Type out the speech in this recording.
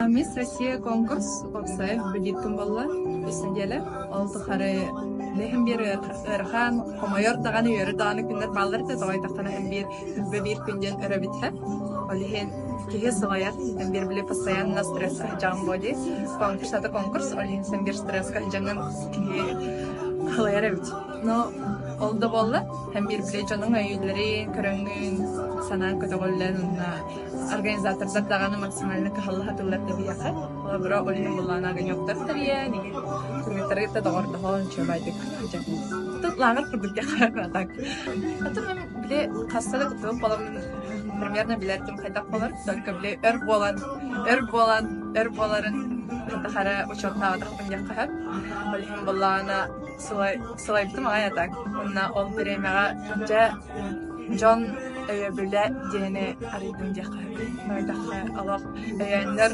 Мисс Россия конкурс уопсайа билииттэн буолла үс нэдиэлэ. Ол тухары лэһин биир ыарахан, хомойор даҕаны, үөрэр даҕаны күннэр бааллар этэ, тоҕо диэтэххинэ эн биир күлбэ биир күн диэн өрөбүтэ. Ол иһин киһи сылайар, эн биир били постоянно стресска сылдьаҕын буо дии. Конкурс это конкурс, ол иһин син биир стресска сылдьаҥҥын киһи сылайар эбит. Но ол да буолла, эн биир били дьонуҥ өйүүллэрин, көрөҥҥүн, санаан көтөҕүллэн уонна организатордар даҕаны максимально кыһалла сатыыллар да биһиэхэ. Холобура, ол иһин былаан огонёктар тэрийэн, кыргыттары кытта доҕордоһон, үчүгэйдик Тут лааҕыр курдук диэххэ так. Атын мин били хаста да кыттыбыт буоламмын примерно билэрдим хайдах буолар, только били өр буолан, өр буолан, өр буоларын хара учуоттаабатахпын диэххэ сөп. Ол иһин буоллаҕына сылайбытым аҕай а так. Уонна ол бириэмэҕэ дьэ дьон өйөбүлэ диэни арыйдым диэххэ сөп. Хайдах олох өйөөннөр.